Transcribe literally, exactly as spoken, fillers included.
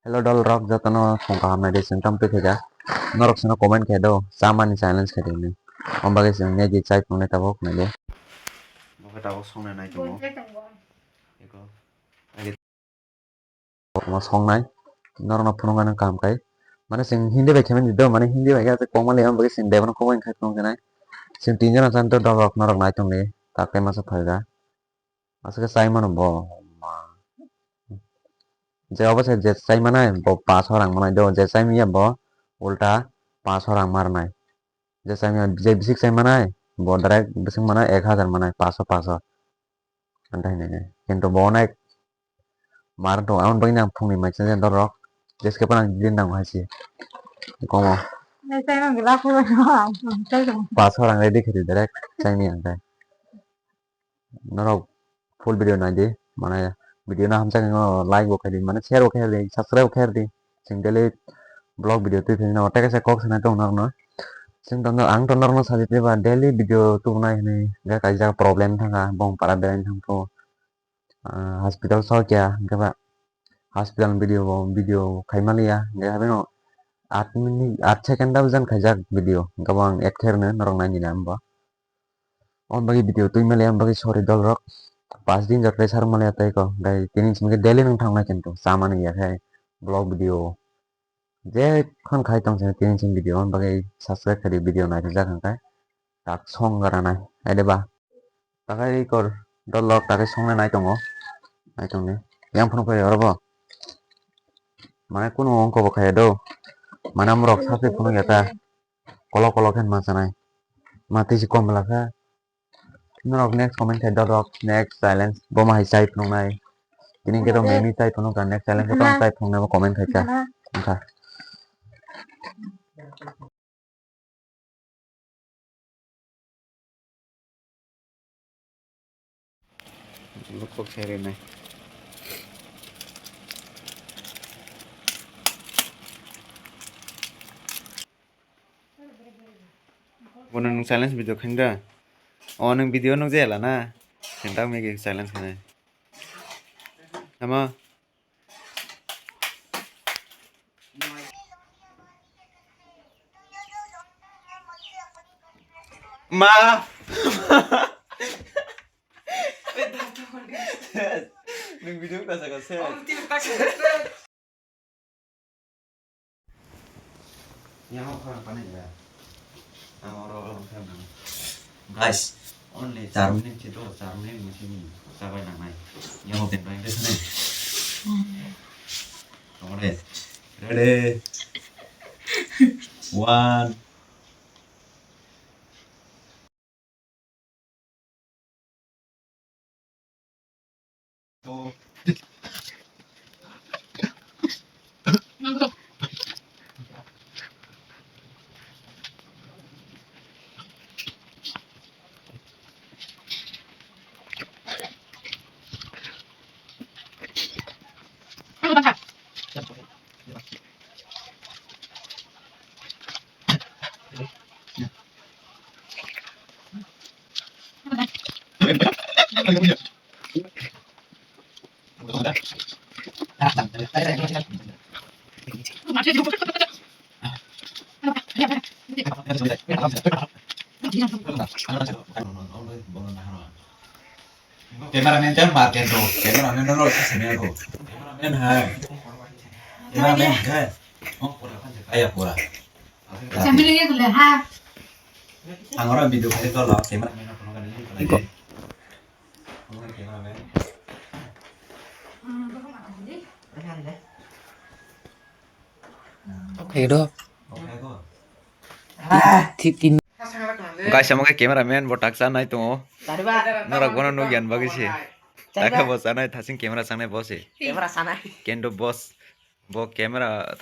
Hello dol rok, jotono phung kaham naidi, chwng tamo twi khaijak. Norok sino comment khe do, chamani challenge khe di hinwi. Omo bagwi chwng Maggi chai phunuknai tabuk naidi. Bo khe tabuk songnai nai tongo. Eko. Omo songnai. Norokno phunuknani kaham khai. Mane chwng Hindi bai khe mani do, mane Hindi bai khe kokma le, omo bagwi chwng Devanagari kokma khai phunuknai. Chwng tinjon chan to dol rok norok nai tongdi. Tak tei masa phalga. Aswk khe chai mano bo. Je obo se je chai manai bo paso rang manai do, je chai manya bo ulta paso rang marnai. Je chai manya, je bisik chai manai bo direct bisik manai ek hazar manai, paso, paso. Anta hinai nai. Kintu bo onek mar to, amon bagwi nang phungni mai chajak dorok. Jeske panang din nang hai si. Komo. Nai chai nang gila phuru no, ang chai tong. Paso rang ready khedi direct chai ni ang tai. Norok full video naidi, mane video no hamjakhe no like bo khaidi, mane share bo khaidi, subscribe bo khaidi. Chwng daily vlog video twi philino, tei kaisa kok sanai tong norokno. Chwng tongno, ang to norokno sajagwi ba daily video tubunai hinwi, hwnkhe kaisa problem thangkha, bongphara beraina thangkho, ah, hospital sokya, hwnkhe ba hospital video bo video khai manliya, hwnkhe haino aat minute, aat second o jan khaijak video, hwnkhe bo ang add khairokno norok naidi na hwnba. Omo bagwi video twi male, omo bagwi sorry dol rok. Pas din jotole sarok male tei ko. Gai tini simi khe daily nang thangnai kintu chamani ya khe vlog video. Je khon khai tong sini tini simi video, omo bagwi subscribe khaidi video naithajak hwnkhe. Tak song gara nai. Aide ba. Takai kor dol rok takai songnai nai tongo. Nai tongni. Yang phone khe oro bo. Mane kunu ongko bo khaya do. Mane amrok sapi phone ya ta. Kolok kolok khe ma chanai. Ma twi si kom la kha. Norok next comment khai dol rok, next challenge bo ma hai chai phunuknai. Tini khe to mimi chai phunukha, next challenge khe to chai phunuknai bo comment khai kha. Wngkha. Lukok khe rinai. Bono nwng challenge video khaina da? O nwng video nukjaya lana? Khentak megi challenge khainai. Tamo? Ma! Nwng video wngkha sakha se. Yang hok khorang panai ya. Ang oro oro khe nang. Guys, only char minute khe to, char minute musi ni chabai nangnai. Yang hok khe bai khe sanai. Tongre. Ready. One. Cameraman jang market do. Cameraman no rok sini aku. Cameraman hai. Cameraman hai. Oh, pura kan kaya pura. Sambil lagi gula ha. Ang ora video kali to lo cameraman no kono kali ni. Iko. Ang ora cameraman. Okay do. Okay ko. Guys, amo khe cameraman bo tak chanai tongo. Norok bono nukya bagwi se. Taka bo chanai, thasing camera chanai bo se. Camera chanai. Kendo boss, bo camera